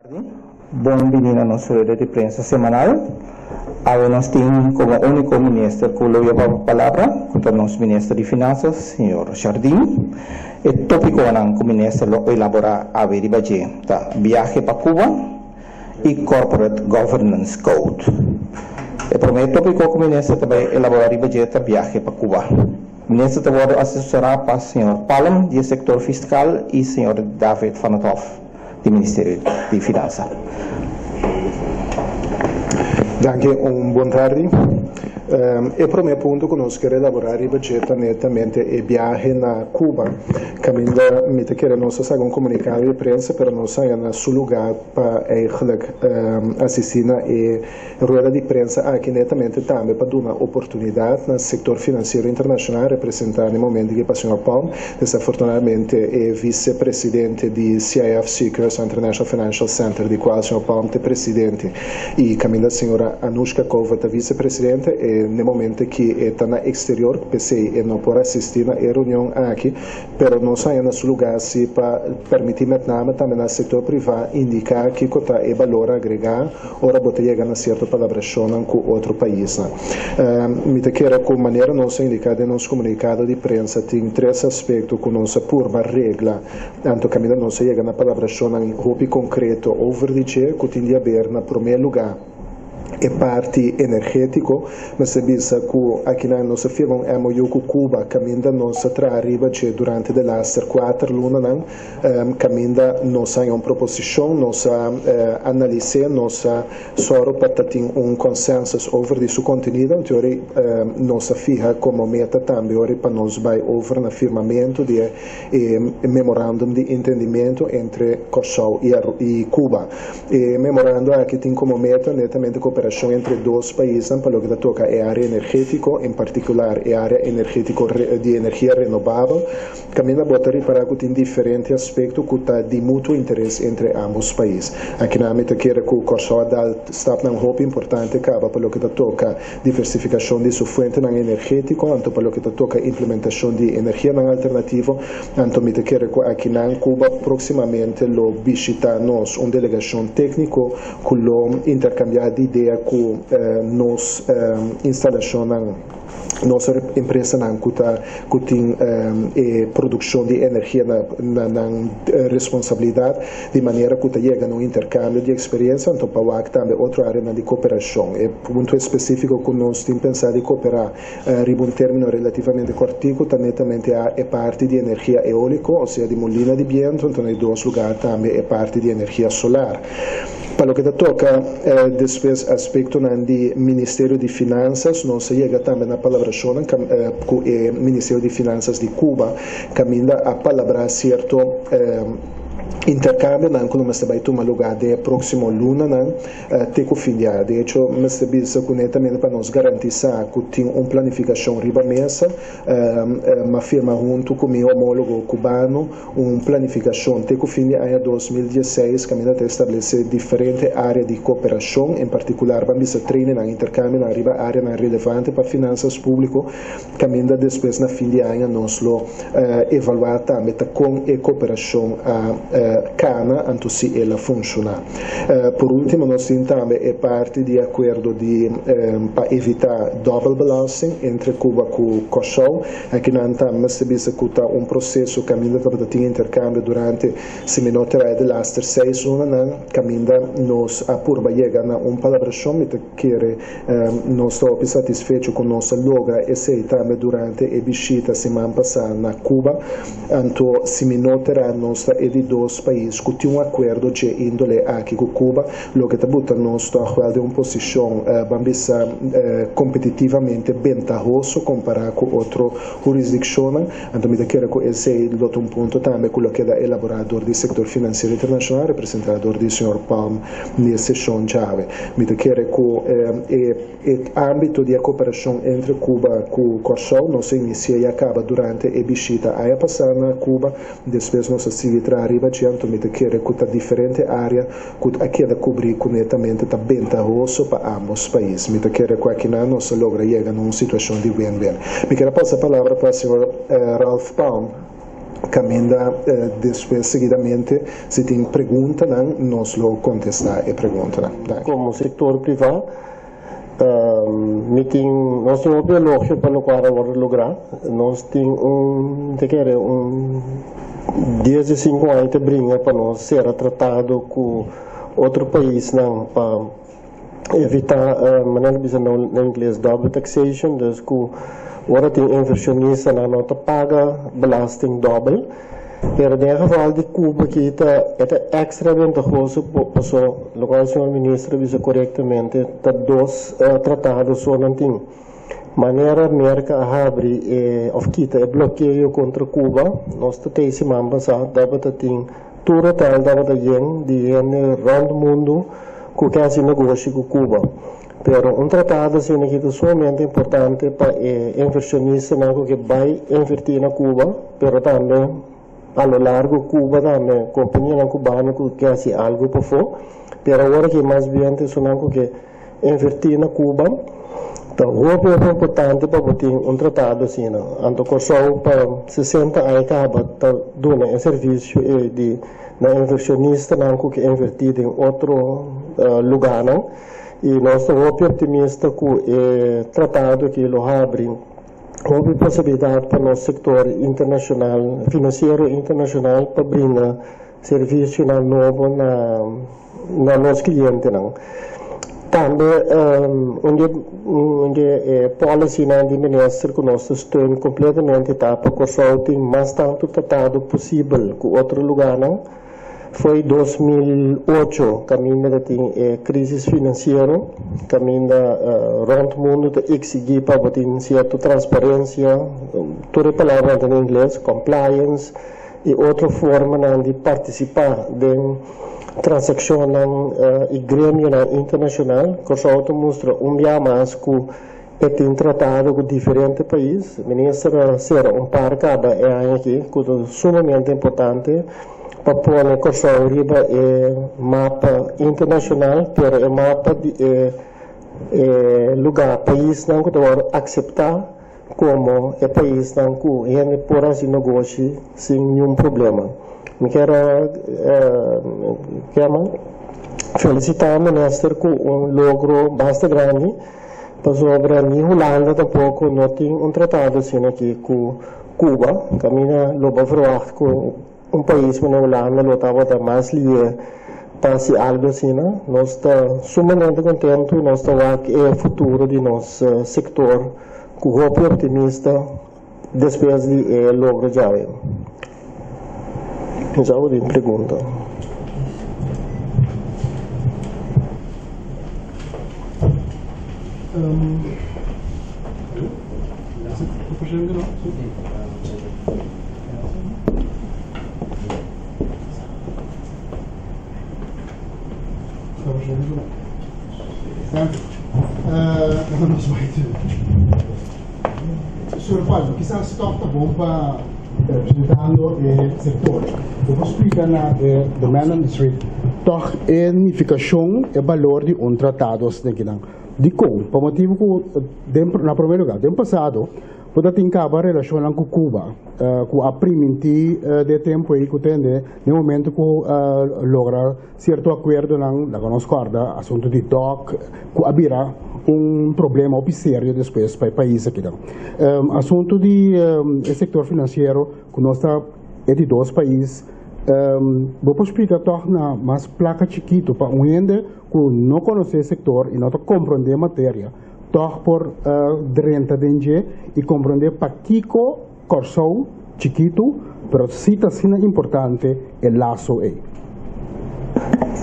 Bon bini na nos rueda di prensa semanal. Awe nos tin komo úniko minister ku lo yeba palabra, ku ta nos minister di Finansas, señor Jardim. E tópikonan ku minister lo elaborá awe riba dje ta biahe pa Cuba i Corporate Governance Code. E promé tópiko ku minister ta bai elaborá riba dje ta biahe pa Cuba. Minister ta wòrdu asesorá pa señor Palm di e sektor fiskal i señor David van het Hof di Ministerio di Finansa. Danki, un bon tardi. E prome punto ku nos kier elaborá riba dje ta netamente e biahe na Cuba. Kaminda mi ta kere nos a saka un komunikado di prensa pero nos a haña na su lugá pa eigenlijk asistí na e Rueda di prensa aki netamente tambe pa duna oportunidat na sektor finansiero internashonal representá na e momento aki pa señor Palm, desafortunadamente e vise presidente di CIFC, Curaçao International Financial Center, di kual señor Palm ta e presidente i kaminda señora Anushka Cova ta vise presidente e na e momento aki e ta na eksterior p'esei e no por asistí na e reunion aki. Pero nos haña na su lugá si pa permití met name tambe na sektor privá indiká kiko ta e balor agregá ora bo ta yega na sierto palabrashonnan ku otro paisnan. Mi ta kere ku manera nos a indiká den nos komunikado di prensa tin tres aspekto ku nos a purba regla anto kaminda nos a yega na palabrashonnan hopi konkreto over di dje ku tin di haber na promé lugá e parti energétiko. Mester bisa ku akinan nos a firma un MOU ku Cuba kaminda nos a traha riba dje durante de laster kuater lunanan. Kaminda nos a haña un proposishon, nos a analis'é, nos a sòru pa ta tin un consensus over di su kontenido. Anto ora nos a fiha komo meta tambe ora pa nos bai over na firmamentu di e memorandum di entendimentu entre Kòrsou i Cuba. E memorando aki tin komo meta netamente koperashon entre e dos paisnan pa loke ta toka e área energétiko, en partikular e área energétiko di energia renobabel. Kaminda bo ta ripará ku tin diferente aspekto ku ta di mutuo interes entre ámbos pais. Akinan mi ta kere ku Kòrsou a dal stapnan hopi importante kaba pa loke ta toka diversifikashon di su fuentenan energétiko, anto pa loke ta toka implementashon di energianan alternativo. Anto mi ta kere ku akinan Cuba próksimamente lo bishitá nos un delegashon tékniko ku lo interkambiá di idea ku nos instalashonnan, nos empresanan ku ta ku tin e produkshon di energia na na nan responsabilidat di manera ku ta yega na un interkambio di eksperensia anto pa wak tambe otro áreanan di koperashon. E punto espesífiko ku nos tin pensá di koperá Riba un término relativamente kòrtiku ta netamente a e parti di energia eóliko, osea di mulina di bientu, anto na e dos lugar tambe e parti di energia solar. Pa loke ta toka despues aspektonan di Ministerio di Finansas, nos a yega tambe na palabrashonnan ku e Ministerio di Finansas di Cuba, kaminda a palabrá sierto interkambionan ku lo mester bai tuma lugá den e próksimo lunanan. Te ku fin di aña. De echo, mester bisa ku netamente pa nos garantisá ku tin un planifikashon riba mesa, m'a firma huntu ku mi homólogo kubano un planifikashon te ku fin di aña 2016 kaminda ta establesé diferente área di koperashon, en partikular ban bisa treinennan, interkambionan riba áreanan relevante pa finansas públiko, kaminda despues na fin di aña nos lo evaluá tambe ta kon e koperashon a kana anto si el a funshoná. Por último nos tin tambe e parti di akuerdo di pa evitá dòbel belasting entre Cuba ku Kòrsou. Akinan tambe mester bisa ku ta un proseso kaminda tabata tin interkambio durante, si mi no ta erá, e delaster seis lunanan kaminda nos a purba yega na un palabrashon. Mi ta kere Nos ta hopi satisfecho ku nos a logra esei tambe durante e bishita siman pasá na Cuba. Anto, si mi no ta erá, nos ta e di dos pais ku tin un akuerdo dje índole aki ku Cuba, loke ta buta nos tòg wèl den un posishon, ban bisa, kompetitivamente bentahoso kompará ku otro hurisdikshonnan. Anto mi ta kere ku esei lo ta un punto tambe ku lo keda elaborá dor di sektor finansiero internashonal representá dor di señor Palm n'e seshon djawe. Mi ta kere ku e e ámbito di e koperashon entre Cuba ku Kòrsou nos a inisiá i a kaba durante e bishita aña pasá na Cuba. Despues nos a sigui traha riba dje, anto mi ta kere ku ta diferente área ku a keda kubrí ku netamente ta bentahoso pa ámbos pais. Mi ta kere ku akinan nos a logra yega na un situashon di win-win. Mi kier a pasa palabra pa señor Ralph Palm. Kaminda despues seguidamente si tin preguntanan nos lo kontestá e preguntanan. Danki. Komo sektor privá mi tin nos tin hopi elogio pa lokual a wòrdu lográ. Nos tin un ta kere un dies di sinku aña ta bringa pa nos sera tratado ku otro paisnan pa evitá manera ta bisa na ingles double taxation, dus ku ora tin inversionistanan no ta paga belasting dòbel. Pero den e geval di Cuba aki ta e ta extra bentahoso paso lokual señor minister a bisa korektamente ta dos tratado so nan tin. Manera Merka a habri e òf kita e blokeo kontra Cuba nos ta tei siman pasá tabata tin Tur hotel tabata yen di hende rond mundu ku ke hasi negoshi ku Cuba. Pero un tratado asina aki ta sumamente importante pa e inversionistanan ku ke bai invertí na Cuba, pero tambe a lo largo Cuba tambe, kompanianan cubano ku ke hasi algu pafó. Pero awor aki mas bien ta esunnan ku ke Invertí na Cuba ta hopi hopi importante pa bo tin un tratado asina. Anto Kòrsou pa 60 aña kaba ta duna e servisio ei di na inversionistanan ku ke invertí den otro lugánan i nos ta hopi optimista ku e tratado aki lo habri hopi posibilidat pa nos sektor internashonal, finansiero internashonal pa brinda Servisionan nobo na na nos klientenan. Tambe un di un di e policynan di minister ku nos ta steun kompletamente ta pa Kòrsou tin mas tantu tratado posibel ku otro lugánan. Fo'i 2008 kaminda ta tin e krisis finansiero, kaminda rònt mundu ta eksigí pa bo tin sierto transparensia, tur e palabranan ta na ingles, compliance, i otro formanan di partisipá den transakshonnan i gremionan internashonal, Kòrsou ta mustra un bia mas ku e tin tratado ku diferente pais. Minister a sera un par kaba e aña aki ku ta sumamente importante pa pone Kòrsou riba e mapa internashonal, pero e mapa di e lugá, paisnan ku ta wòrdu akseptá Komo e paisnan ku hende por hasi nogoshi sin niun problema. Mi kier a kema felisitá minister ku un logro basta grandi pasobra ni Hulanda tampoko no tin un tratado asina aki ku Cuba. Kaminda lo bo verwagt ku Un pais manera Hulanda lo tabata mas lié pa hasi algu asina. Nos ta sumamente kontentu i nos ta wak e futuro di nos sektor ku hopi optimista despues di e logro djawe. Mi sa bo tin pregunta. Señor Palma, kisas tòg ta bon pa representando e sektor, bo por splika na e the man on the street tòg e nifikashon, e balor di un tratado asina kinan. Dikon? Pa motibu ku den na promé lugá den pasado bo ta tin kaba relashonnan ku Cuba ku a primintí den e tempu ei ku tende den momento ku logra sierto akuerdonan, laga nos kòrda asuntu di dòk ku a bira un problema hopi serio despues pa e pais akinan. Asuntu di e sektor finansiero ku nos ta e di dos pais, bo por splika tòg na mas plaka chikitu pa un hende ku no konosé e sektor i no ta komprondé e materia, tòg por drenta den dje i komprondé pakiko Kòrsou chikitu, pero sí ta asina importante e laso ei.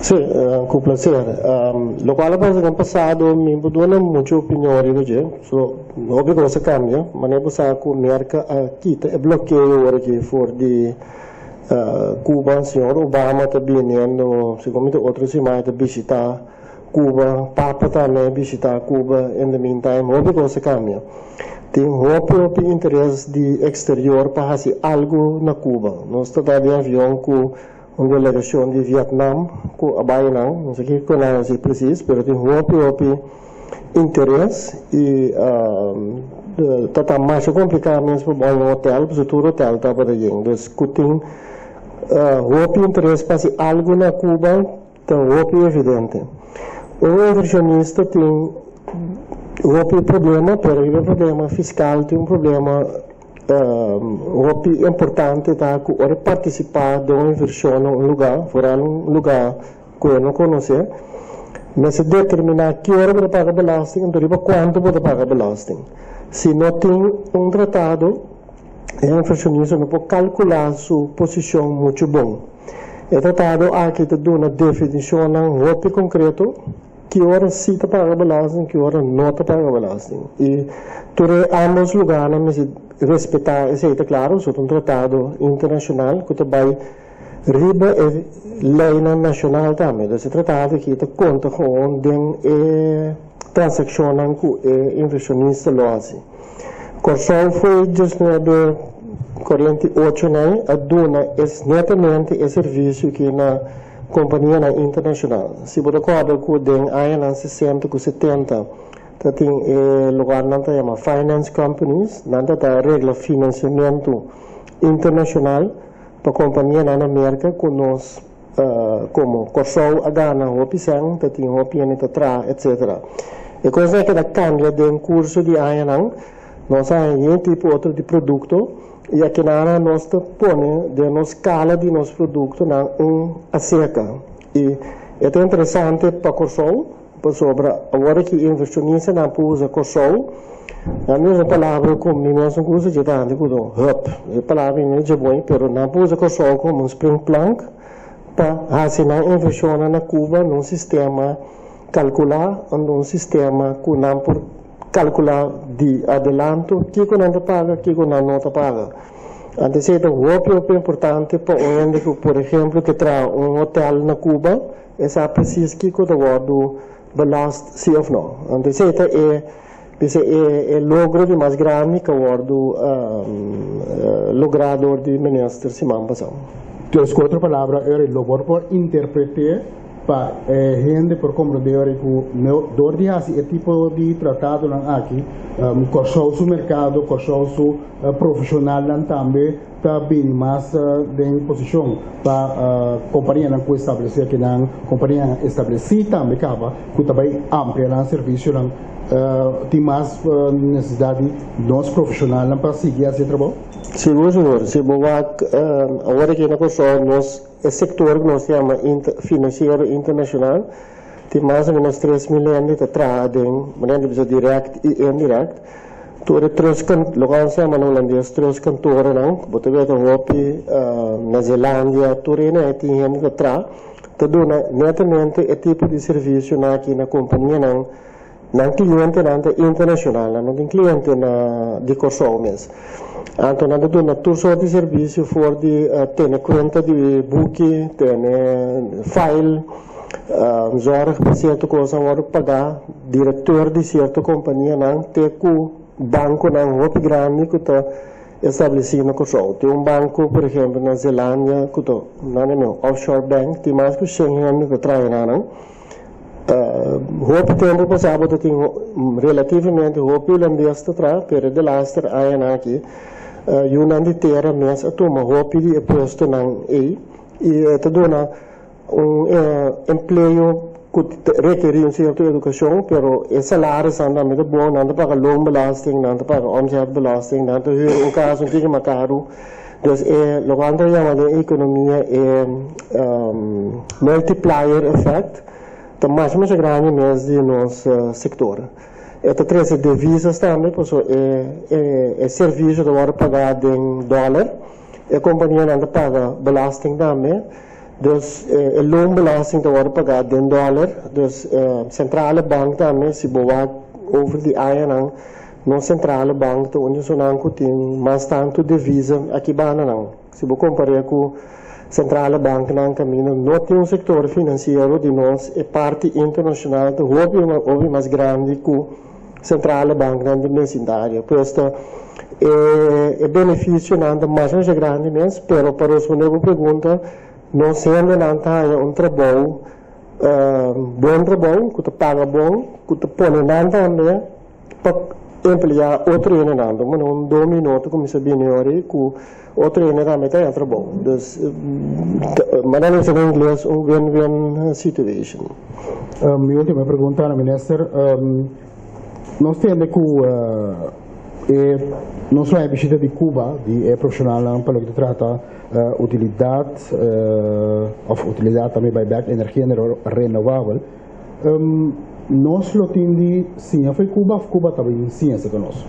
Sí, ku plaser. Lokual a pasa den pasado mi por duna muchu opinion riba dje. So, hopi kos a kambia. Manera bo sa ku Merka a kita e blokeo awor aki for di Cuba. Señor Obama ta biniendo, segun mi ta otro siman e ta bishita Cuba, Papa tambe a bishita Cuba in the meantime, hopi cos a cambia. Tin hopi hopi interes di exterior pa haci algo na Cuba. Nos ta ta den avion cu un delegacion di Vietnam cu a bay nan, no sa kico nan a haci precies, pero tin hopi hopi. Interes i ta ta masha kompliká mes pa bai un hotel pasobra tur hotel tabata yen. Dus ku tin hopi interes pa hasi algu na Cuba ta hopi evidente. Un invershonista tin hopi problema pero riba e problema fiskal tin un problema hopi importante ta ku ora e partisipá den un invershon na un lugá, foral un lugá ku e no konosé, mester determiná ki ora bo ta paga belasting anto riba kuantu bo ta paga belasting. Si no tin un tratado, e invershonista no por kalkulá su posishon muchu bon. E tratado aki ta duna definishonnan hopi konkreto ki ora si ta paga belasting, ki ora no ta paga belasting. I tur e ámbos lugánan mester respetá esei. Ta klaro, so ta un tratado internashonal ku ta bai Riba e leynan nashonal tambe. Dus e tratado aki ta konta gewoon den e transakshonnan ku e invershonista lo hasi. Kòrsou foi diesnuebe kuarenta i ocho nan a duna es netamente e servisio aki na kompanianan internashonal. Si bo ta kòrda ku den añanan sesenta ku setenta ta tin e lugarnan ta yama finance companies, nan ta ta regla finansiamentu internashonal. Pa kompanianan na Merka ku nos komo Kòrsou a gana hopi sèn, ta tin hopi hende ta traha etsetera. E kosnan a keda kambia den kurso di añanan. Nos a haña yen tipo otro di produkto i akinana nos ta pone den nos skala di nos produktonan un aseka. I e ta interesante pa Kòrsou Pasobra awor aki invershonistanan por usa Kòrsou, nan usa palabra ku mi mes no gusta dje tantu ku don hub. E palabra ei no dje bon, pero nan por usa Kòrsou komo un springplank pa hasi nan invershonnan na Cuba na un sistema kalkulá, na un sistema ku nan por kalkulá di adelanto kiko nan ta paga, kiko nan no ta paga. Anto esei ta hopi hopi importante pa un hende ku por ehemplo ke traha un hotel na Cuba, E sa precies kiko ta wordu belast si of no. Anto esei ta e bisa e e logro di mas grandi ku a wordu lográ dor di minister siman pasá. Dus ku otro palabra ora lo por por interpreté pa e hende por komprondé ora ku dor di hasi e tipo di tratadonan aki Kòrsou su merkado, Kòrsou su profeshonalnan tambe ta bini mas den posishon pa kompanianan ku establesé akinan, kompanianan establesí tambe kaba ku ta bai amplia nan servisionan tin mas nesesidat di nos profeshonalnan pa sigui hasi e trabou? Sigur sigur, si bo wak awor aki na Kòrsou nos e sektor ku nos ta yama finansiero internashonal tin mas o menos 3000 hende ta traha aden, manera di bisa dirèkt i indirèkt. Tur e tres loke nan sa yama na hulandes tres kantorenan, bo ta weta hopi na Zelandia, tur hende ai tin hende ta traha, ta duna netamente e tipo di servisionan aki na kompanianan, nan klientenan ta internashonal, nan no tin kliente na di Kòrsou mes. Anto nan ta duna tur sort di servisio for di tene kuenta di buki, tene file, Zorg pa sierto kosnan wòrdu pagá, direktor di sierto kompanianan te ku bankonan hopi grandi ku ta establesí na Kòrsou. Tin un banko por ehempel na Zelandia ku ta nan e offshore bank tin mas ku shen hende ta traha na nan. Hopi tempu pasá bo ta tin relativamente hopi hulandes ta traha pero e delaster añanan aki yunan di tera mes a tuma hopi di e puestonan ei i e ta duna Un empleo ku ta rekerí un sierto edukashon, pero e salarisnan tambe ta bon, nan ta paga loonbelasting, nan ta paga omzetbelasting, nan ta hür un kas un tiki mas karu. Dus e loke nan ta yama den ekonomia e multiplier effect ta masha masha grandi mes di nos sektor. E ta trese devisas tambe pasobra e e servisio ta wòrdu pagá den dòler, e kompanianan ta paga belasting tambe. Dus e loonbelasting ta wòrdu pagá den dòler. Dus Sentrale Bank tambe, si bo wak over di añanan, nos Sentrale Bank ta un di esunnan ku tin mas tantu devisa aki bandanan. Si bo kompar'é ku Sentrale Banknan kaminda no tin un sektor finansiero di nos, e parti internashonal ta hopi hopi mas grandi ku Sentrale Banknan den besindario. Pues ta e benefisionan ta masha masha grandi mes, pero pa respondé bo pregunta, nos hendenan ta haña un trabou Bon trabou ku ta paga bon, ku ta pone nan tambe pa empleá otro hendenan. Ta pone un domino ta kuminsá bini ora ei ku otro hende tambe ta haña trabou. Dus, manera nan bisa na ingles un win-win situation. Mi ultimo pregunta na minister, nos tende ku e no solo e bishita di Cuba di e profesionalnan pa loke ta trata Utilidat of utilidat tambe bai bek energia renovabel. Nos lo tin di siña fo'i Cuba of Cuba ta bin siña esaki nos?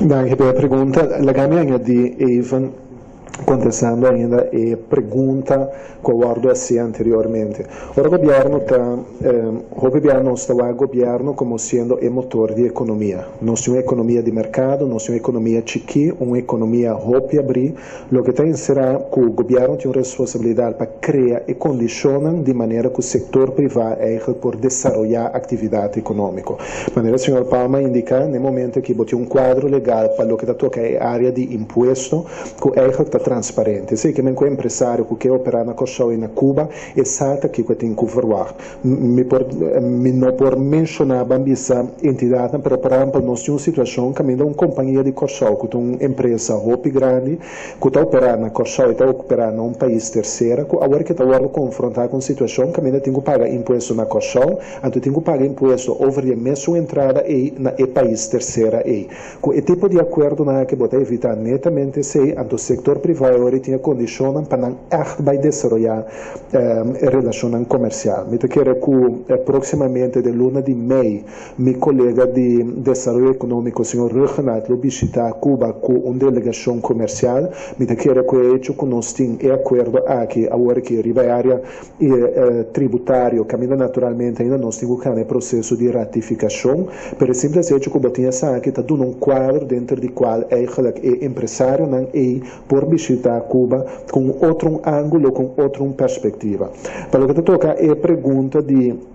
Danki pa e pregunta. Laga mi añadi even kontestando ainda e pregunta ku a wòrdu hasi anteriormente. Ora gobièrnu ta, hopi bia nos ta wak gobièrnu komo siendo e motor di ekonomia. Nos tin un ekonomia di merkado, nos tin un ekonomia chikí, un ekonomia hopi abrí, loke ta enserá ku gobièrnu tin un responsabilidat pa krea e kondishonnan di manera ku sektor privá eigentlik por desaroyá aktividat ekonómiko. Manera señor Palma a indiká, na e momento aki bo tin un kuadro legal pa loke ta toka e área di impuesto, ku eigenlijk ta transparente. Esei ke men ku e empresario ku ke operá na Kòrsou i na Cuba, e sa ta kiko e tin ku verwagt. Mi por, mi no por menshoná ban bisa entidatnan, pero por ehèmpel nos tin un situashon kaminda un kompania di Kòrsou ku ta un empresa hopi grandi ku ta operá na Kòrsou i ta operá na un pais tersera ku awor ke ta wòrdu konfrontá ku un situashon kaminda tin ku paga impuesto na Kòrsou, anto tin ku paga impuesto over di e mesun entrada ei na e pais tersera ei. Ku e tipo di akuerdonan aki bo ta evitá netamente esei, anto sektor privá e ora tin e kondishonnan pa nan ègt bai desaroyá e relashonnan komersial. Mi ta kere ku próksimamente den luna di mei mi kolega di Desaroyo Ekonómiko señor Rhuggenaath lo bishitá Cuba ku un delegashon komersial. Mi ta kere ku e echo ku nos tin e akuerdo aki awor aki riba e área E tributario caminda naturalmente ainda nos tin cu cana e proceso di ratificacion, pero e simples hecho cu bo tin esaki ta duna un cuadro denter di cual eigenlijk e empresarionan ey por bishita Cuba cu un otro un angulo, cu un otro un perspectiva. Pa loke ta toca e pregunta di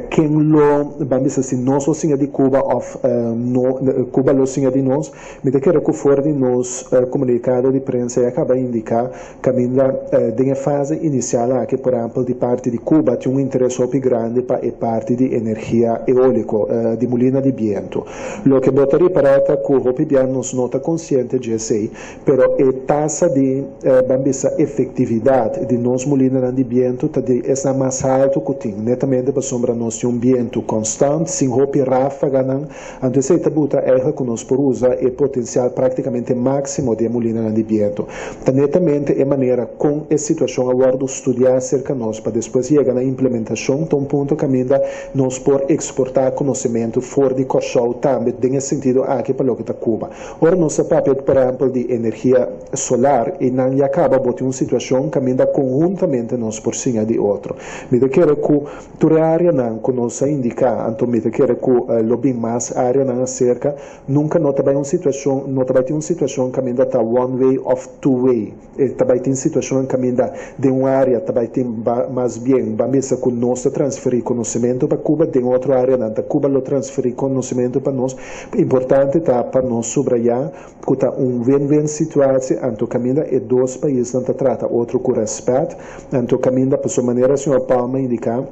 ken lo, ban bisa si nos lo siña di Cuba of no, Cuba lo siña di nos, mi ta kere cu for di nos comunicado di prensa ya caba indica Kaminda den e fase inisial aki, por ehèmpel di parti di Cuba tin un interes hopi grandi pa e parti di energia eóliko, di mulina di bientu. Loke bo ta ripará ta ku hopi bia nos no ta konsiente dje esei, pero e tasa di, ban bisa, efektividat di nos mulinanan di bientu ta di esnan mas haltu ku tin, netamente pasobra nos tin un bientu konstant, sin hopi ráfaganan. Anto esei ta buta eigenlijk ku nos por usa e potensial práktikamente máksimo di e mulinanan di bientu. Ta netamente e manera kon e situashon a wòrdu studiá serka nos pa despues yega na implementashon ta un punto kaminda nos por eksportá konosementu for di Kòrsou tambe den e sentido aki pa loke ta Cuba. Ora nos ta papia por ehèmpel di energia solar i nan ya kaba bo tin un situashon kaminda konhuntamente nos por siña di otro. Mi ta kere ku Tur e áreanan ku nos a indiká, anto mi ta kere ku lo bin mas áreanan aserka, nunka no ta bai un situashon, no ta bai tin un situashon kaminda ta one way òf two way. E ta bai tin situashonnan kaminda den un área ta bai tin mas bien, ban bisa ku nos ta transferí konosementu pa Cuba, den otro áreanan ta Cuba lo transferí konosementu pa nos. Importante ta pa nos subrayá ku ta un win-win situatie, anto kaminda e dos paisnan ta trata otro ku rèspèt, Anto caminda paso manera señor Palma indica,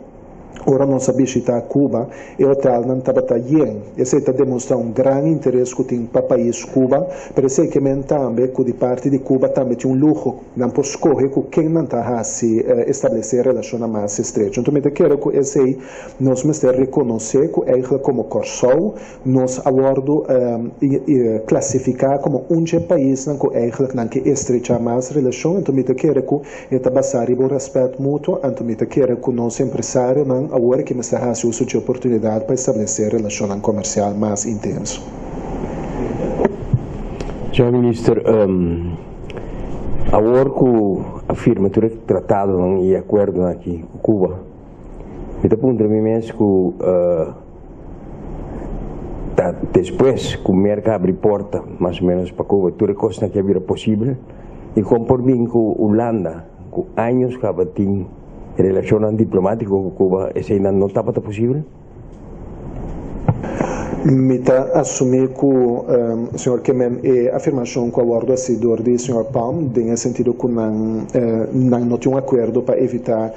ora nos a bishita Cuba, e hotelnan tabata yen. Esey ta demostra un gran interes cu tin pa pais Cuba, pero esey ke men tambe cu di parti di Cuba tambe tin un luho, nan por scoge cu ken nan ta haci establece relacionnan mas estrecho. Anto mi ta kere cu esey nos mester reconoce cu eigenlijk como Corsou Nos a wòrdu klasifiká komo un dje paisnan ku eigentlik nan ke estrechá mas relashon, anto mi ta kere ku e ta basá riba un rèspèt mutuo, anto mi ta kere ku nos empresarionan awor ke mester hasi uso dje oportunidat pa establesé relashonnan komersial mas intenso. Señor Minister, awor ku a firma tur e tratadonan i akuerdonan aki ku Cuba, mi ta puntra mi mes ku Ta despues ku Merka abri porta mas o menos pa Cuba tur e kosnan aki a bira posibel i kon por bin ku Hulanda ku años kaba tin relashonnan diplomatiko ku Cuba eseinan no tabata posibel? Mi ta asumí ku señor ke men e afirmashon ku a wòrdu hasi dor di señor Palm den e sentido ku nan nan no tin un akuerdo pa evitá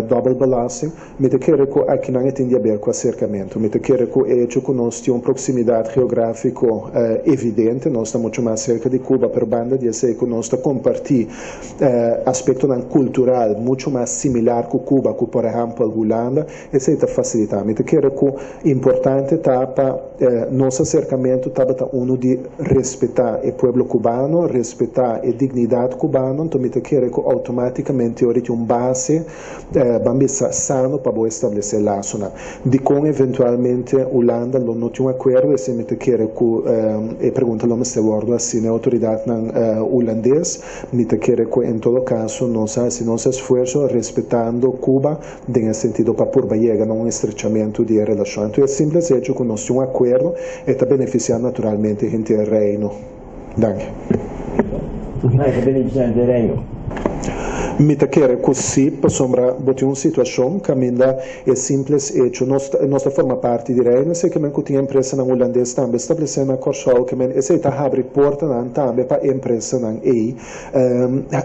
dòbel belasting. Mi ta kere ku akinan e tin di aber ku aserkamentu. Mi ta kere ku e hecho ku nos tin un proksimidat geográfiko evidente, nos ta muchu mas serka di Cuba, pero banda di esei ku nos ta kompartí aspektonan kultural muchu mas similar ku Cuba ku por ehèmpel Hulanda, Esei ta fasilitá. Mi ta kere ku importante ta pa nos aserkamentu tabata unu di respetá e pueblo kubano, respetá e dignidat kubano, anto mi ta kere ku outomátikamente ora tin un base, ban bisa, sano pa bo establesé lasonan. Dikon eventualmente Hulanda lo no tin un akuerdo, esei mi ta kere ku e pregunta lo mester wòrdu hasi na e outoridatnan hulandes. Mi ta kere ku en todo kaso nos a hasi nos esfuerso respetando Cuba, Den e sentido pa purba yega na un estrechamentu di e relashon. Anto e simples hecho ku nos tin un akuerdo e ta benefisiá naturalmente henter e Reino. Danki. E ta benefisiá henter e Reino? Mi ta kere ku si, pasobra bo tin un situashon kaminda e simples hecho nos nos ta forma parti di Reino, esei ke men ku tin empresanan hulandes tambe establesé na Kòrsou, ke men esei ta habri portanan tambe pa empresanan ei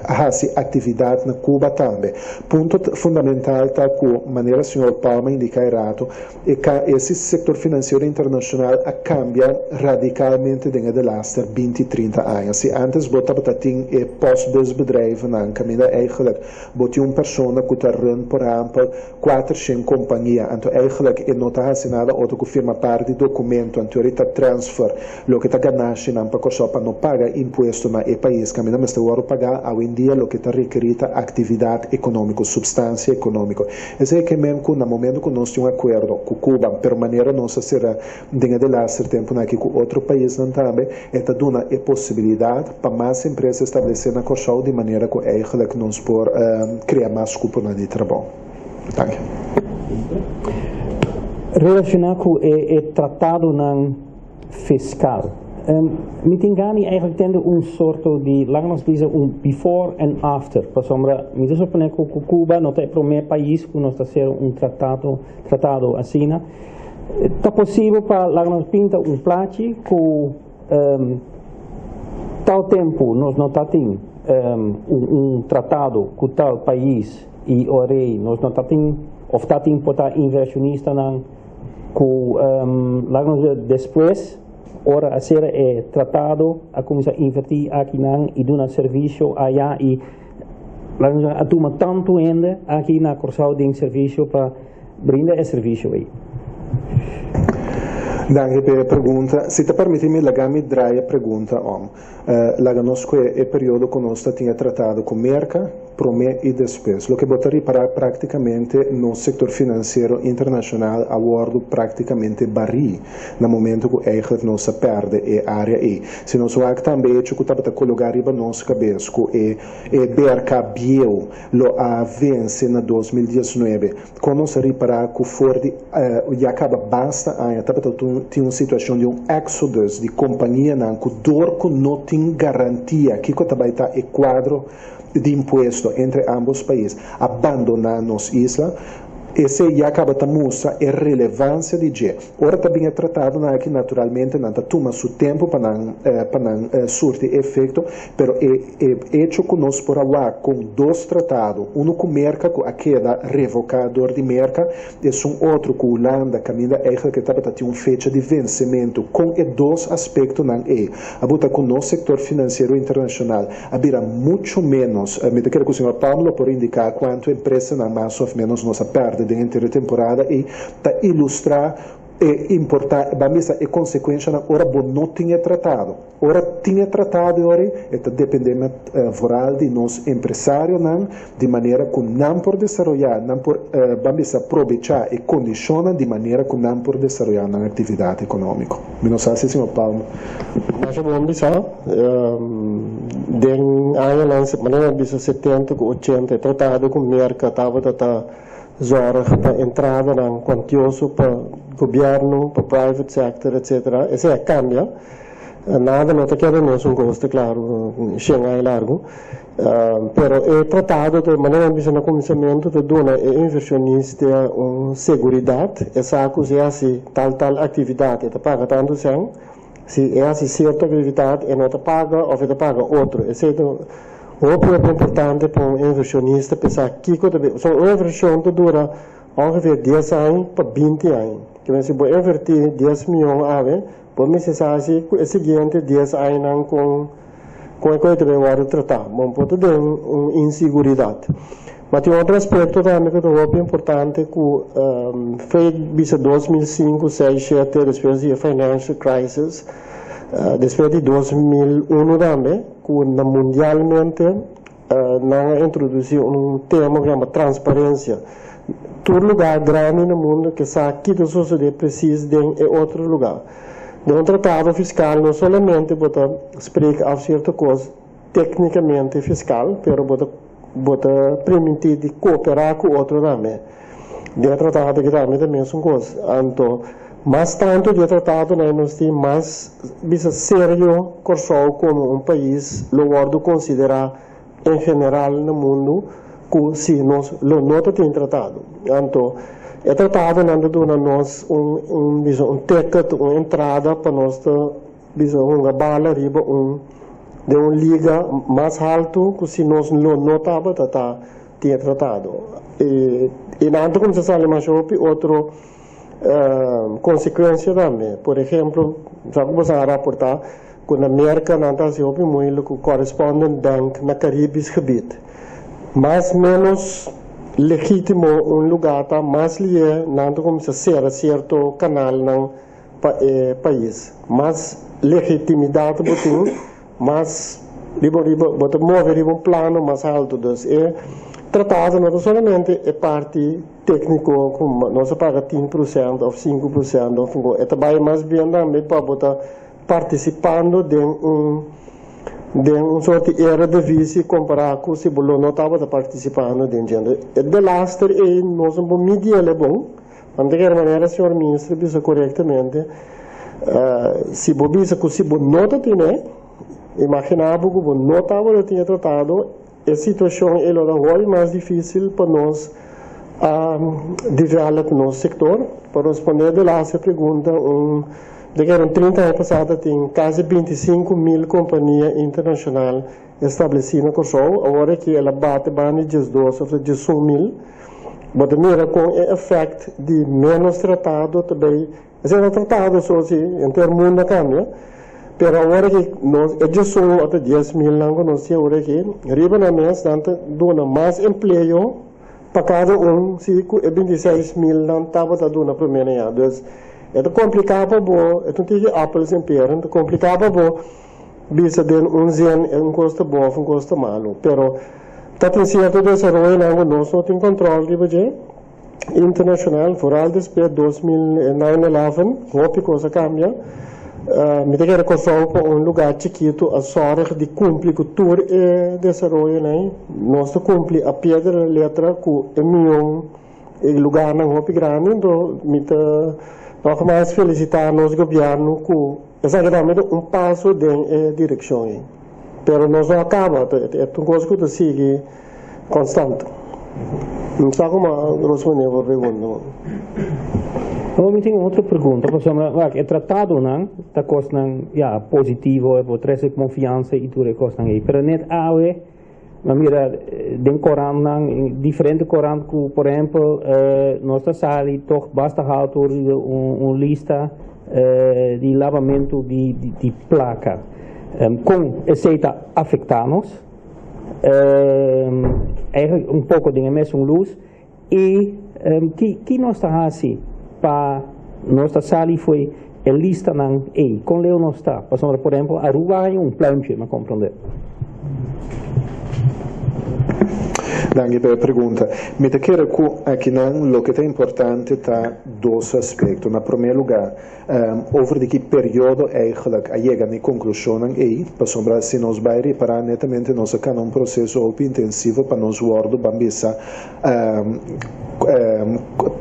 hasi aktividat na Cuba tambe. Punto fundamental ta ku, manera señor Palma indiká e rato, e ka esi sektor finansiero internashonal a kambia radikalmente den e delaster binti, trinta aña. Si ántes bo tabata tin e postbusbedrijvennan kaminda eigenlijk bo tin un persona ku ta run por ehèmpel kuatershen kompania, anto eigenlijk e no ta hasi nada otro ku firma par di dokumento, anto ora e ta transfer Loke ta ganashinan pa Kòrsou pa no paga impuesto na e pais kaminda mester wòrdu pagá awendia loke ta rekerí ta aktividat ekonómiko, supstansia ekonómiko. Esei ke men ku na momento ku nos tin un akuerdo ku Cuba, pero manera nos a sera den e delaster tempunan aki ku otro paisnan tambe, e ta duna e posibilidat pa mas empresa establesé na Kòrsou di manera ku eigelijk nos por krea mas kuponan di trabou. Danki. Relashoná ku e tratadonan fiscal. Mi tin gana di eigenlijk tende un sorto di, laga nos bisa, un before and after, pasobra mi ta supone cu cu Cuba no ta e prome pais cu nos ta hacer un tratado, tratado asina. Ta posibel pa laga nos pinta un plachi cu tal tempo nos no ta tin un un tratado cu tal pais y ora ey nos no ta tin of ta tin por ta inversionistanan Ku laga nos bisa despues ora a sera e tratado a kuminsá invertí akinan i duna servisio aya i laga nos bisa a tuma tantu hende aki na Kòrsou den servisio pa brinda e servisio ei. Danki pa e pregunta. Si ta permití mi laga mi draai e pregunta om. Laga nos kue e periodo ku nos ta tin e tratado ku Merka, promé i despues. Loke bo ta ripará práktikamente nos sektor finansiero internashonal a wòrdu práktikamente barí na momento ku eigentlik nos a pèrdè e área ei. Si nos wak tambe e hecho ku tabata kologá riba nos kabes ku e e BRK bieu lo a vense na 2019, kon nos a ripará ku for di ya kaba basta aña tabata tin un situashon di un exodus di kompanianan ku dor ku no tin garantia kiko ta bai ta e kuadro di impuesto entre ambos pais a bandoná nos isla, esei ya kaba ta mustra e relevansia di dje. Ora ta bin e tratadonan aki naturalmente nan ta tuma su tempu pa nan pa nan surti efekto, pero e e echo ku nos por a wak kon dos tratado, unu ku Merka ku a keda revoká dor di Merka, esun otro ku Hulanda kaminda eigentlik e tabata tin un fecha di vensementu, kon e dos aspektonan ei a buta ku nos sektor finansiero internashonal a bira mucho ménos. Mi ta kere ku señor Palm lo por indiká kuantu empresanan mas òf ménos nos a pèrdè den henter e temporada ei ta ilustrá e importá, ban bisa e konsekuenshanan ora bo no tin e tratado. Ora tin e tratado e ora ei e ta dependé met vooral di nos empresarionan di manera ku nan por desaroyá, nan por ban bisa probechá e kondishonnan di manera ku nan por desaroyá nan aktividat ekonómiko. Mi no sa si señor Palm. Masha bon bisa. Den añanan, manera mi a bisa setenta ku ochenta, e tratado ku Merka tabata ta zòrg pa entradanan kuantioso pa gobièrnu, pa private sector, etcetera. Esei a kambia. Nada no ta keda mesun kos, ta klaru, shen aña largu. Pero e tratado, di manera ku na kuminsamentu, ta duna e invershonista un seguridat, e sa ku si hasi tal tal aktividat, e ta paga tantu sèn, si e hasi sierto aktividat, e no ta paga òf e ta paga otro. Esei ta hopi importante pa un invershonista pensa kiko tambe. So, un invershon ta dura ongeveer 10 aña pa 20 aña. Ke men si bo invertí 10 mion awe, bo mester sa si e siguiente 10 aña ku e kos tambe wòrdu tratá. Bon, por tin un inseguridat. Ma tin otro aspekto tambe ku ta hopi importante ku for di 2005, 6, 7, despues di financial crisis, despues di 2001 tambe, ku mundialmente nan a introdusí un tema ku yama transparensia. Tur lugá grandi na mundu ke sa kiko ta sosodé presis den otro lugá. Den un tratado fiskal no solamente bo ta spreek af sierto kos téknikamente fiskal, pero bo ta permití di kooperá ku otro tambe. Den tratado aki tambe ta mesun kos. Anto, mas tantu di tratado nos tin, mas bisa serio Kòrsou komo un pais lo wòrdu konsiderá en general na mundu ku si nos lo no tin tratado. Anto, e tratado nan ta duna nos un bisa un ticket, un entrada pa nos ta bisa un bala riba un di un liga mas haltu ku si nos lo no tabata ta tin tratado. I nan ta kuminsá sali mas hopi otro konsekuensia tambe. Por ehèmpel, ya ku bo a raportá, ku na Amérika nan ta hasi hopi moeilijk ku correspondent bank na Caribisch gebied. Mas ménos legítimo un lugá ta, mas lihé nan ta kuminsá sera sierto kanal na pais. Mas legitimidat bo tin, mas riba riba bo ta move riba un plano mas haltu. Dus e tratado no solamente e parti tékniko ku nos ta paga 10% òf 5% òf e tambe mas bien tambe pa bo ta partisipando den un sorto di eredivisie kompará ku si bo no tabata partisipando den dje. E de laatste e nos no midi e bon. Di kualke manera, señor minister bisa korektamente, si bo bisa ku si bo no tin, imaginá ku bo no tabatin tratado, e situashon e lo ta mas difísil pa nos develop nos sektor. Pa respondé e laatste pregunta, di ku 30 aña pasá tin kasi 25 mil kompania internashonal establesí na Kòrsou, awor ku el a bati banda 12 òf 11 mil. Ma mira ku e efekto di ménos tratado tambe, esei tratado so asina, henter mundu a kambia, pero awor ku nos e 11 te 10 mil nan nos tin awor aki, riba na mes nan ta duna mas empleo pa kada un, si ku e 26 mil nan tabata duna promé aña. Dus e ta kompliká pa bo, e ta tiki appels en peren, ta kompliká pa bo bisa den un zin un kos ta bon, un kos ta malu, pero ta tin sierto desaroyo nan nos no tin kontròl riba dje internashonal, vooral despues 2011, hopi kos a kambia. Mi ta kere Kòrsou pa un lugá chikitu a sòrg di kumpli ku tur e desaroyo nan. Nos ta kumpli al pie de la letra ku e mion e lugánan hopi grandi, anto mi ta nogmaals felisitá nos gobièrnu ku esaki tambe ta un paso den e direkshon ei. Pero nos no a kaba, e un kos ku ta sigui konstante. No sa kon a respondé e pregunta. No, mi tin otro pregunta, pasobra e tratadonan ta kosnan ja positivo, e por trese konfiansa i tur e kosnan ei. Pero net awe, ma mira, den korantnan, diferente korant ku, por ehèmpel, nos ta sali toch basta haltu un lista di labamentu di plaka. Kon esei ta afektá nos, eigenlijk un poko den e mesun lus i ki nos ta hasi pa nos ta sali for di e listanan ei kon leu nos ta, pasobra, por ehèmpel, Aruba un pluimpje, mi a komprondé. Danki pa e pregunta. Mi ta kere ku akinan loke ta importante ta dos aspekto. Na promé lugá, over di ki periodo eigenlijk a yega na e konklushon ei, pasobra si nos bai ripará netamente nos a kana un proseso hopi intensivo pa nos wòrdu ban bisa.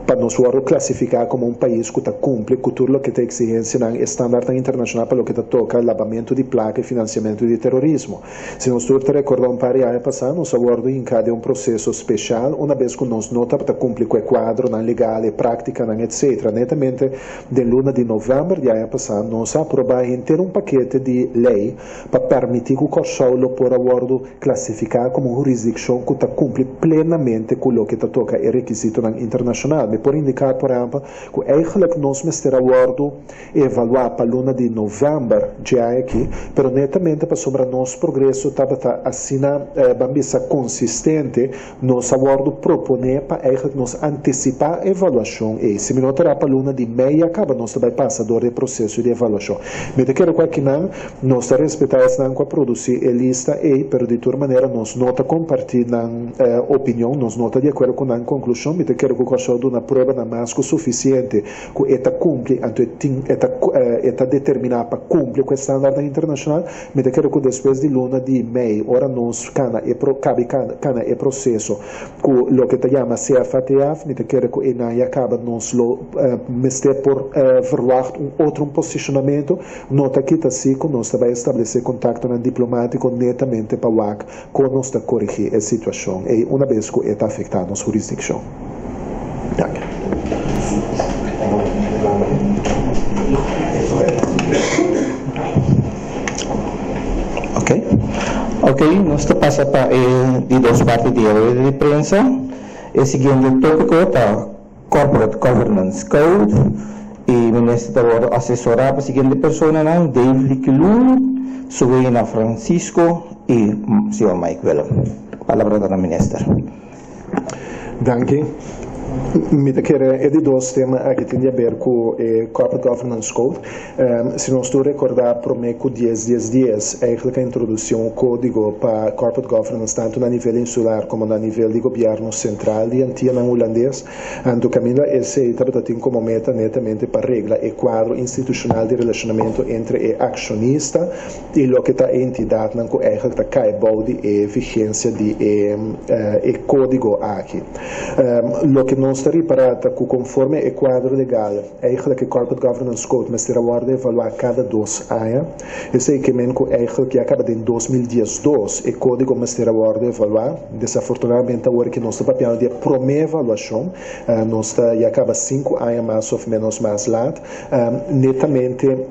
Pa nos wòrdu klasifiká komo un pais ku ta kumpli ku tur loke ta eksigensianan i standartnan internashonal pa loke ta toka labamentu di plaka i finansiamentu di terorismo. Si nos tur ta rekordá un par di aña pasá nos a wòrdu hinká den un proseso speshal una bes ku nos no tabata kumpli ku e kuadronan legal, e práktikanan etc. Netamente den luna di novèmber di aña pasá nos a aprobá henter un pakete di lei pa pèrmití ku Kòrsou lo por a wòrdu klasifiká komo un hurisdikshon ku ta kumpli plenamente ku loke ta toka e rekisitonan internashonal. Mi por indiká, por ehèmpel, ku eigentlik nos mester a wòrdu evaluá pa luna di novèmber dje aña akí, pero netamente pasobra nos progreso tabata asina, ban bisa, konsistente, nos a wòrdu proponé pa eigentlik nos antisipá evaluashon ei. Si mi no ta ra pa luna di mei ya kaba nos ta bai pasa dor di e proseso di evaluashon. Mi ta kere ku akinan nos ta respetá esnan ku a produsí e lista ei, pero di tur manera nos no ta kompartí nan opinion, nos no ta di akuerdo ku nan konklushon. Mi ta kere ku Kòrsou duna pruebanan mas ku sufisiente ku e ta kumpli, anto e tin e ta e ta determiná pa kumpli ku e standartnan internashonal. Mi ta kere ku despues di luna di mei, ora nos kana e pro kabi kana e proseso ku loke ta yama CFATF, mi ta kere ku einan ya kaba nos lo mester por verwagt un otro un posishonamentu. No ta kita si ku nos ta bai establesé kontaktonan diplomátiko netamente pa wak kon nos ta korigí e situashon ei una bes ku e ta afektá nos hurisdikshon. Danki. Ok. Ok, nos ta pasa pa e di dos parti di e rueda di prensa. E siguiente tópiko ta Corporate Governance Code i minister ta wòrdu asesorá pa siguiente personanan, Dave Liquilun, Suweina Francisco i señor Mike Willem. Palabra ta na minister. Danki. Mi ta kere e di dos tema aki tin di haber ku e Corporate Governance Code. Si nos tur rekordá promé ku dies dies dies eigentlik a introdusí un kódigo pa corporate governance tantu na nivel insular komo na nivel di gobièrnu sentral di Antianan Hulandes. Anto kaminda esei tabata tin komo meta netamente pa regla e kuadro institushonal di relashonamentu entre e akshonista i loke ta e entidatnan ku eigentlik ta kai bou di e vigensia di e e kódigo aki. Loke nos ta ripará ta ku konforme e kuadro legal, Eigenlijk e Corporate Governance Code mester a wòrdu evaluá kada dos aña. Esei ke men ku eigenlijk ya kaba den 2012 e kódigo mester a wòrdu evaluá. Desafortunadamente awor ke nos ta papiando di e promé evaluashon, nos ta ya kaba sinku aña mas òf ménos mas lat, netamente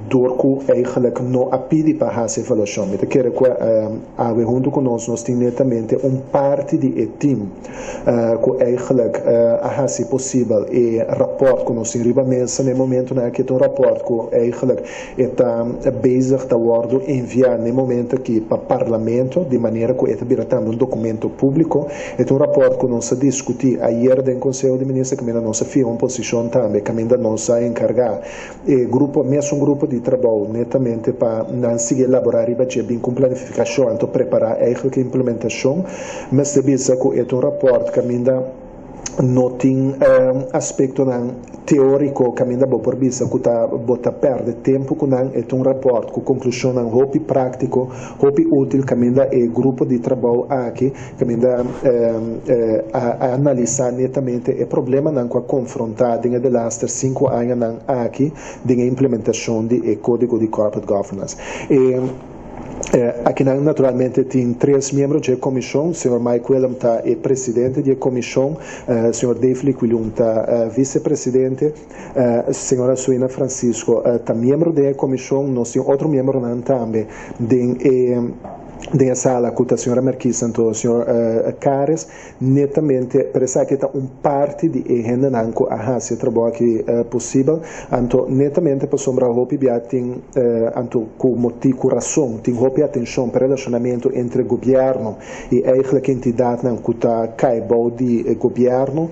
dor ku eigenlijk no a pidi pa hasi evaluashon. Mi ta kere ku awe huntu ku nos nos tin netamente un parti di e tim. Ku eigenlijk a hasi posibel e rapòrt ku nos tin riba mesa na e momentunan aki. E ta un rapòrt ku eigenlijk e ta bezig ta wòrdu enviá na e momento aki pa Parlamento, di manera ku e ta bira tambe un dokumento públiko. E ta un rapòrt ku nos a diskutí ayer den Konseho di Minister kaminda nos a fiha un posishon tambe, kaminda nos a enkargá e grupo, mesun grupo di trabou netamente pa nan sigui elaborá riba dje bin ku un planifikashon anto prepará eigenlijk e implementashon. Mester bisa ku e ta un rapòrt kaminda no tin aspektonan teóriko kaminda bo por bisa ku ta bo ta pèrdè tempu ku nan. E ta un rapòrt ku konklushonnan hopi práktiko, hopi útil kaminda e grupo di trabou aki kaminda a analisá netamente e problemanan ku a konfrontá den e delaster sinku añanan aki den e implementashon di e Kódigo di Corporate Governance. E akinan naturalmente tin tres miembro dje komishon, señor Mike Willem ta e presidente di e komishon, señor Dave Liquilun ta visepresidente, señora Suina Francisco ta miembro den e komishon, nos tin otro miembronan tambe den e. Den e sala cu ta señora Merquise anto señor Cares, netamente, pero esaki ta un parti di e hendenan cu a haci e trabou aki posibel, anto netamente pasobra hopi bia tin, anto cu moti, cu rason, tin hopi atencion pa relacionamento entre gobierno y eigenlijk entidadnan cu ta cay bou di e gobierno,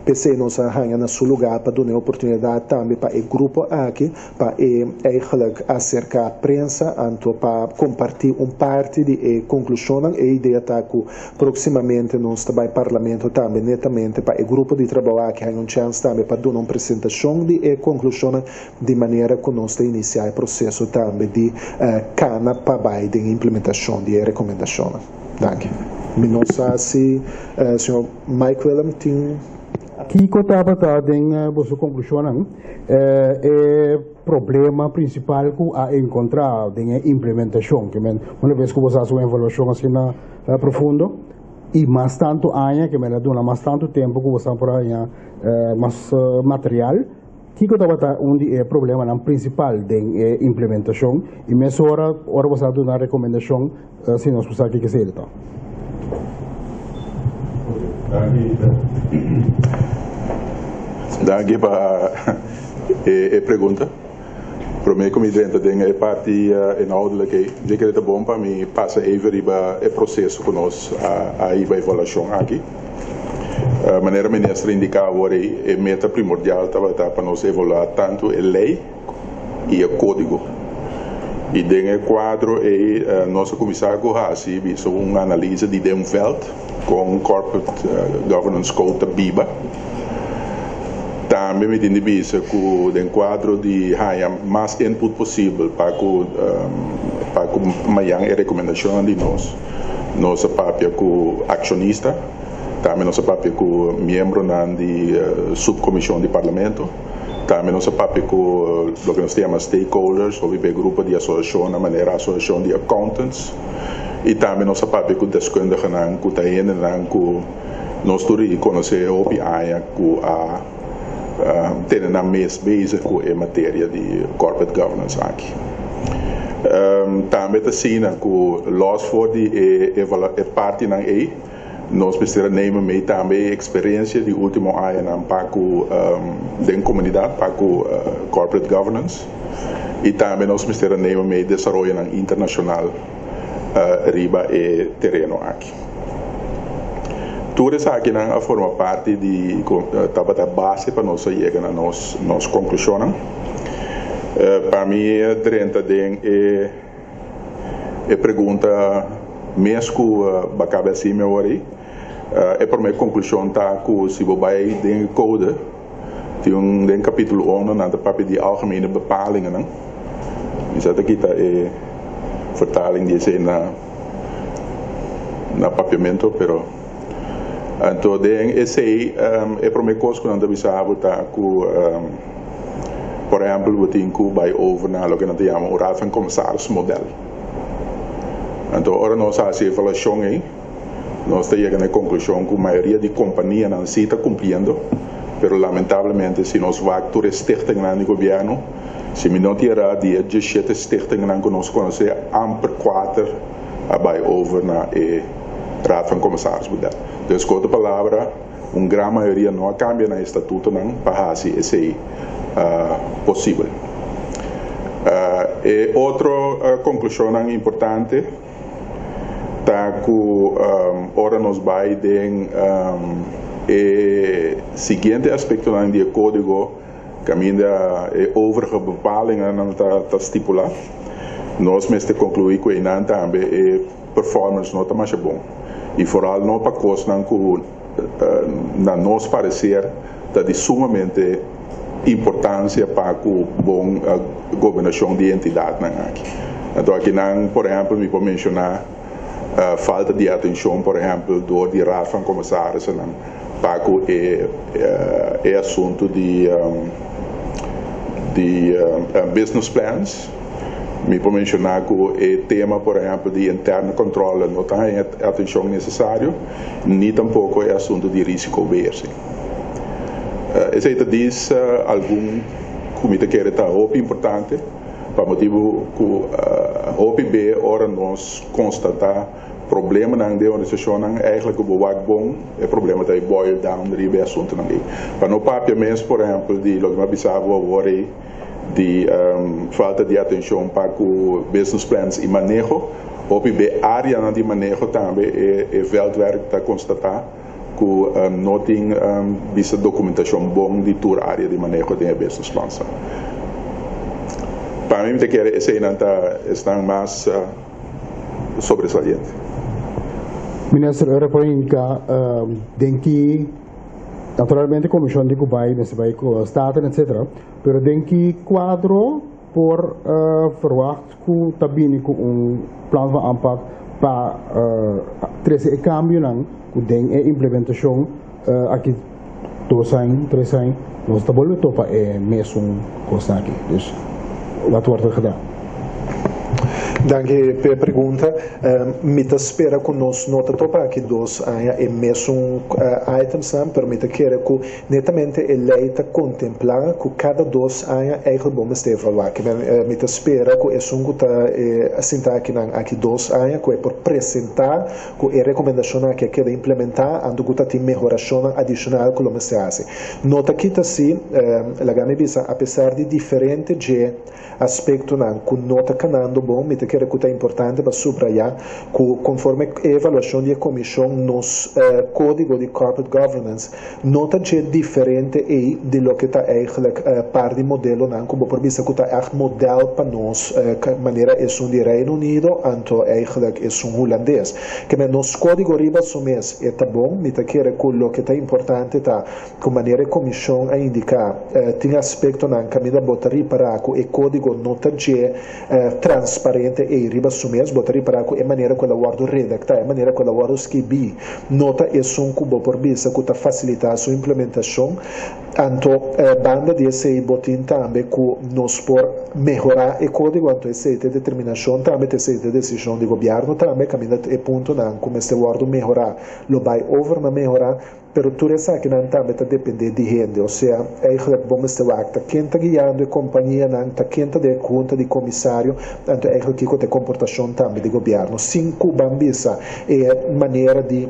p'esey nos a haya na su lugar pa duna e oportunidad tambe pa e grupo aki pa e eigenlijk aserká prensa anto pa kompartí un parti di e konklushonnan. E idea ta ku próksimamente nos ta bai Parlamento tambe netamente pa e grupo di trabou aki haña un chèns tambe pa duna un presentashon di e konklushonnan di manera ku nos ta inisiá e proseso tambe di kana pa bai den implementashon di e rekomendashonnan. Danki. Mi no sa si señor Mike Willem tin. Kiko tabata den boso konklushonnan e problema prinsipal ku a enkontrá den e implementashon? Ke men una bes ku boso hasi un evaluashon asina profundo i mas tantu aña, ke men a duna mas tantu tempu ku boso por haña mas material, kiko tabata un di e problemanan prinsipal den e implementashon? I mesora ora boso a duna rekomendashon, si nos por sa kiko esei ta. Danki pa e pregunta. Prome ku mi drenta den e parti inhoudelijk ei, mi kere ta bon pa mi pasa even riba e proseso ku nos a hiba evaluashon aki. Manera minister a indiká awor ei, e meta primordial tabata pa nos evaluá tantu e lei i e kódigo. I den e kuadro ei nos a kuminsá ku hasi bisa un analise di den vèlt kon Corporate Governance Code ta biba. Tambe mi tin di bisa ku den kuadro di haña mas input posibel pa ku pa ku mañan e rekomendashonnan di nos, nos a papia ku akshonista, tambe nos a papia ku miembronan di supkomishon di parlamento. Tambe nos a papia ku loke nos ta yama stakeholders, hopi be grupo di asosiashonnan manera asosiashon di accountants i tambe nos a papia ku deskundigenan ku ta hendenan ku nos tur i konosé hopi aña ku a tene nan mes bezig ku e materia di corporate governance aki. Tambe ta asina ku los for di e partinan ei, Nos mester a neema mee tambe e experiencia di ultimo añanan pa cu den comunidad pa cu corporate governance y tambe nos mester a neema mee desaroyonan internacional riba e tereno aki. Tur esakinan a forma parti di tabata base pa nos a yega na nos nos conclusionnan. Pa mi drenta den e. E pregunta mes ku bo a kaba hasi mi awor ei, e promé konklushon ta ku si bo bai den e kode, tin un den kapítulo uno nan ta papia di algemene bepalingennan. Mi sa ta kita e vertaling di esei na na papiamento, pero anto den esei e promé kos ku nan ta bisa bo ta ku. Por ehempel, bo tin ku bai over na loke nan ta yama un Raad van Commissaris model. Anto ora nos hasi evaluashon ei, nos ta yega na e konklushon ku mayoria di kompanianan si ta kumpliendo, pero lamentablemente si nos wak tur e stichtingnan di gobièrnu, si mi no tin erá di e diesshete stichtingnan ku nos konosé, amper kuater a bai over na e Raad van Commissaris model. Dus ku otro palabra. Un gran mayoria no a kambia nan estatutonan pa hasi esei posibel. E otro konklushonnan importante ta ku ora nos bai den e siguiente aspektonan di e kódigo kaminda e overige bepalingennan ta stipulá, nos mester konkluí ku einan tambe e performance no ta masha bon y vooral no pa cosnan cu na nos parecer ta di sumamente importancia pa cu bon gobernacion di entidadnan aki. Anto akinan por ehempel mi por menciona falta di atencion por ehempel door di Raad van Commissarissen pa cu e e asunto di di business plans. Mi por menshoná ku e tema, por ehèmpel, di interne controle no ta haña e atenshon nesesario, ni tampoko e asuntu di risicobeheersing. Esei ta dis algun ku mi ta kere ta hopi importante, pa motibu ku hopi be ora nos konstatá problemanan den organisashonnan, eigentlik ku bo wak bon, e problema ta e boil down riba e asuntunan ei. Pa no papia mes, por ehèmpel, di loke mi a bisa bo awor ei, di falta di atencion pa cu business plans y maneho. Hopi be areanan di maneho tambe e veldwerk ta constata cu no tin bisa documentacion bon di tur area di maneho den e business plans. Pa mi mi ta kere eseynan ta esnan mas sobresaliente. Minister Ora por indica den ki Naturalmente komishon di ku bai mester bai ku Staten etcetera, pero den ki kuadro por verwacht ku ta bini ku un plan van aanpak pa trese e kambionan ku den e implementashon aki 2 aña, 3 aña, nos ta bolbe topa e mesun kos aki. Dus, wat wordt er gedaan? Danki pa e pregunta. Mi ta spera ku nos no ta topa aki 2 aña e mesun items nan, pero mi ta kere ku netamente e lei ta kontemplá ku kada 2 aña eigenlijk bo mester evaluá. Ke men, mi ta spera ku esun ku ta sinta aki nan aki 2 aña ku e por presentá ku e rekomendashon aki a keda implementá, anto ku ta tin mehorashon adishonal ku lo mester hasi. No ta kita si, laga mi bisa, apesar di diferente dje aspektonan ku no ta kanando bon, mi ta kere ku ta importante pa subrayá ku konforme evaluashon di komishon nos kódigo di corporate governance no ta dje diferente ei di loke ta eigenlijk par di modelonan ku bo por bisa ku ta echt model pa nos, manera esun di Reino Unido anto eigenlijk esun hulandes. Ke men nos kódigo riba su mes e ta bon, mi ta kere ku loke ta importante ta ku manera komishon a indiká, tin aspektonan kaminda bo ta ripará ku e kódigo no ta dje transparente ei riba su mes, bo ta ripará ku e manera ku el a wòrdu redaktá, e manera ku el a wòrdu skibí, no ta esun ku bo por bisa ku ta fasilitá su implementashon. Anto, banda di esei bo tin tambe ku nos por mehorá e kódigo, anto esei ta determinashon tambe, esei ta desishon di gobièrnu tambe, kaminda e puntonan ku mester wòrdu mehorá, lo bai over na mehorá, pero tur esakinan tambe ta dependé di hende, osea, eigenlijk bo mester wak ta ken ta guiando e kompanianan, ta ken ta den hunta di komisario, anto eigenlijk kiko ta e komportashon tambe di gobièrnu. Sin ku ban bisa e manera di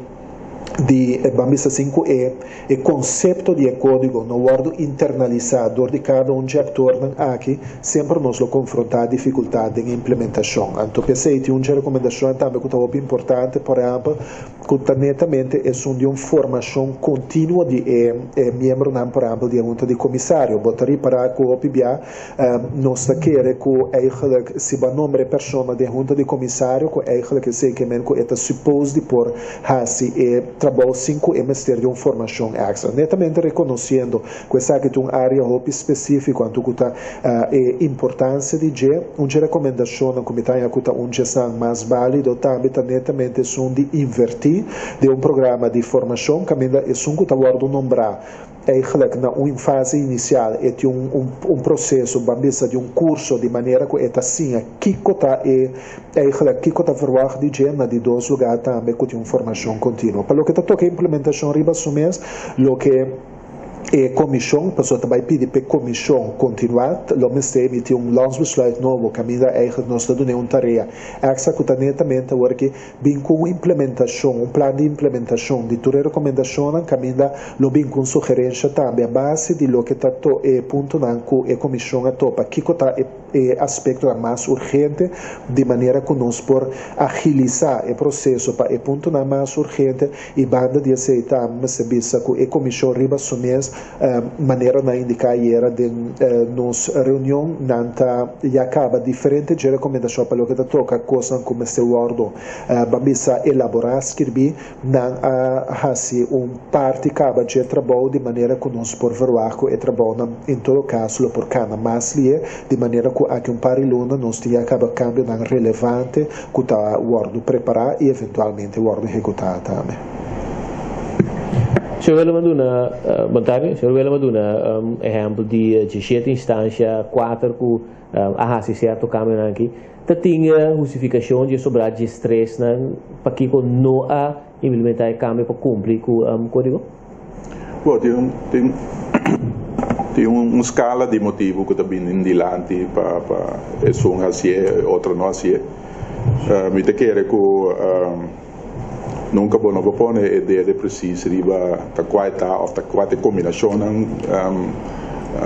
ban bisa sin ku e konsepto di e kódigo no wòrdu internalisá dor di kada un di aktornan aki, semper nos lo konfrontá difikultat den implementashon. Anto p'esei tin un rekomendashon tambe ku ta hopi importante, por ehèmpel, ku ta netamente esun di un formashon kontinuo di e miembronan, por ehèmpel, di hunta di komisario. Bo ta ripará ku hopi bia nos ta kere ku eigenlijk si bo a nombra e persona den hunta di komisario, ku eigenlijk esei ke men ku e ta suppose di por hasi e trabou sin ku e mester di un formashon extra. Netamente rekonosiendo ku esaki ta un área hopi spesífiko, anto ku ta e importansia di dje, un rekomendashon ku mi ta ku ta un djesnan mas válido tambe ta netamente esun di invertí den un programa di formashon kaminda esun ku ta wòrdu nombrá eigenlijk na un fase inisial e tin un proseso, ban bisa, di un kurso di manera ku e ta siña kiko ta e eigenlijk kiko ta verwacht di dje, na di dos lugá tambe ku tin un formashon kontinuo. Pa loke ta toka implementashon riba su mes, loke e komishon, pasobra ta bai pidi pa e komishon kontinuá, lo mester emití un landsbesluit nobo, kaminda eigenlijk nos ta duna un tarea extra ku ta netamente awor ku bin ku un implementashon, un plan di implementashon di tur e rekomendashonnan, kaminda lo bin ku un sugerensia tambe a base di loke ta to e puntonan ku e komishon a topa, kiko ta e aspekto mas urgente, di manera ku nos por agilisá e proseso pa e puntonan mas urgente. I banda di esei tambe mester bisa ku e komishon riba su mes, manera nan a indiká ayera den nos reunion, nan ta ya kaba diferente dje rekomendashon pa loke ta toka kosnan ku mester wòrdu, ban bisa, elaborá, skirbí. Nan a hasi un parti kaba dje trabou di manera ku nos por verwacht ku e trabounan en todo kaso lo por kana mas lié, di manera ku aki un par di luna nos tin ya kaba kambionan relevante ku ta wòrdu prepará i eventualmente wòrdu ehekutá tambe. Señor Willem a duna, bon tardi, señor Willem a duna ehèmpel di 17 instansia, kuater ku a hasi sierto kambionan aki. Ta tin hustifikashon di sobrá 13 nan pakiko no a implementá e kambio pa kumpli ku kódigo? Bon, tin un skala di motibu ku ta bini dilanti pa esun hasié, otro no hasié. Mi ta kere ku nunka bo no por pone e dede presis riba ta kua ta òf ta kua ta kombinashon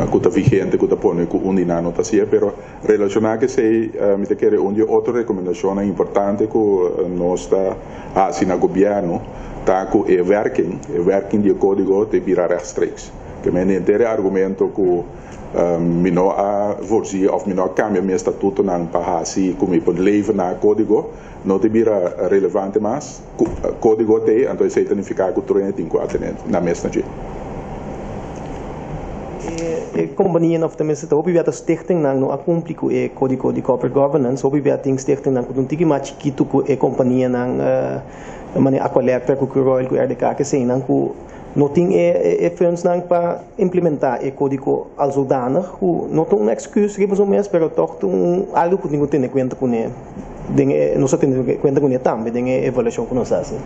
ku ta vigente ku ta pone ku un di nan no ta hasié, pero relashoná ku esei mi ta kere un di otro rekomendashon importante ku nos ta hasi na gobièrnu ta ku e werking di e kódigo ta bira rechtstreeks. Ke men henter argumento ku mi no a voorzie òf mi no a kambia mi estatutonan pa hasi ku mi por leven na kódigo no ta bira relevante mas. Kódigo t'ei, anto esei ta nifiká ku tur hende tin ku atené na mes na dje. E kompania òf tenminste ta hopi bia ta stichtingnan no a kumpli ku e kódigo di corporate governance. Hopi bia tin stichtingnan ku ta un tiki mas chikitu ku e kompanianan manera Aqualectra, ku Curoil, ku RDK, ku eseinan ku No tin e fundsnan pa implementá e kódigo al zodanig, ku no ta un èksküs riba su mes, pero tòg ta un algu ku tin ku tene kuenta kuné den e nos a tene kuenta kuné tambe den e evaluashon ku nos hasi.